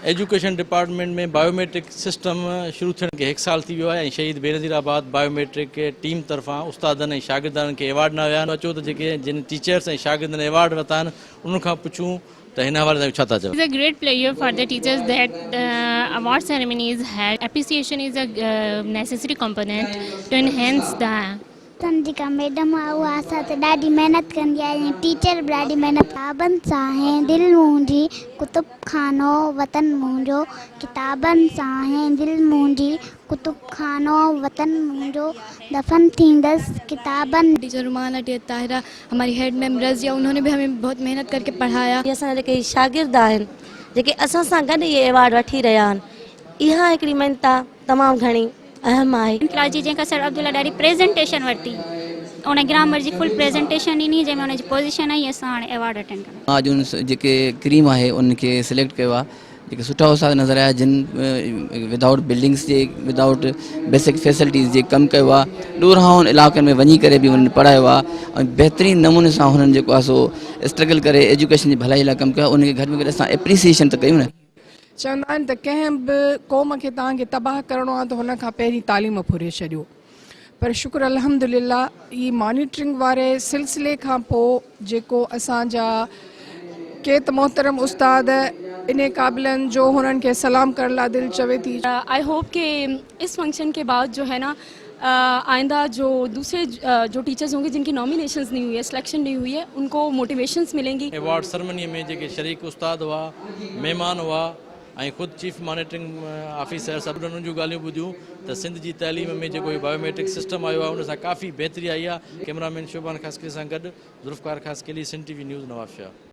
Education department ۾ biometric system شروع ٿيڻ کي هڪ سال ٿي ويو آهي ۽ شهيد بينظير آباد بايوميٽرڪ ٽيم طرفان استادن ۽ شاگردن کي ايوارڊ ڏنا ويا آهن. اچو ته جيڪي جن ٽيچرس ۽ شاگردن ايوارڊ ورتا آهن انهن کان پڇون ته هن حوالي سان ڇا ٿا چون. It's a great pleasure for the teachers that award ceremony is held. Appreciation is a necessary component to enhance the. اسان جي جيڪا ميڊم آهي اها اسان تي ڏاڍي محنت ڪندي آهي ۽ ٽيچر به ڏاڍي محنت ڪتابن سان آهي دل منهنجي ڪتب خانو وطن منهنجو ڪتابن سان آهي دل منهنجي ڪتب خانو وطن منهنجو دفن ٿيندس ڪتابن ٽيچر رومانه ٽيچر طاهره هماري هيڊ ميم رضيه انهون ني به همين بهت محنت ڪر ڪي پڙهايا. اسان جا جيڪي شاگرد آهن جيڪي اسان سان گڏ اهي ايوارڊ وٺي رهيا آهن اها هڪڙي مڃتا تمام گهڻي اهم آهي. ڪلاس جي جنهن کان سر عبدالله ڏاڍي پريزنٽيشن ورتي ان گرامر جي فل پريزنٽيشن ڏني جنهن ۾ ان جي پوزيشن آئي اسان هاڻي ايوارڊ اٽينڊ ڪنداسين. اڄ ان جيڪي ڪريم آهي ان کي سليڪٽ ڪيو آهي جيڪي سٺا استاد نظر آيا جن ودائوٽ بلڊنگس جي ودائوٽ بيسڪ فيسلٽيز جي ڪم ڪيو آهي ڏورانهن علائقن ۾ وڃي ڪري به انهن پڙهايو آهي ۽ بهترين نموني سان هنن جيڪو آهي سو اسٽرگل ڪري ايجوڪيشن جي ڀلائي لاء ڪم ڪيو آهي انهن کي گهٽ ۾ گهٽ اسان اپريسيئيشن ته ڪيون نه. چوندا آهن ته ڪنهن به قوم کي توهان کي تباهه ڪرڻو آهي ته هن کان پهرين تعليم ڦري ڇڏيو پر شڪر الحمدلله هي مانيٽرنگ واري سلسلي کان پوء جيڪو اسان جا ڪي ته محترم استاد انهي قابل آهن جو هنن کي سلام ڪرڻ لاء دل چوي ٿي. I hope ڪي اس فنڪشن ڪي بعد جو هي نا آئنده جو دوسري جو ٽيچرز هونگي جن ڪي نامينيشنز نهي هئي هي سليڪشن نهي هئي هي ان ڪو موٽيويشنز ملين گي. ايوارڊ سرمني ۾ جيڪي شريڪ استاد هئا، مهمان هئا ۽ خود چيف مانيٽرنگ آفيسر سڀ انهن جون ڳالهيون ٻڌيون ته سنڌ جي تعليم ۾ جيڪو هي بايوميٽرڪ سسٽم آيو آهي ان سان ڪافي بهتري آئي آهي. ڪئميرا مين شعبان خاصخيلي سان گڏ Zulfiqar Khaskheli, Sindh T V news, Nawabshah.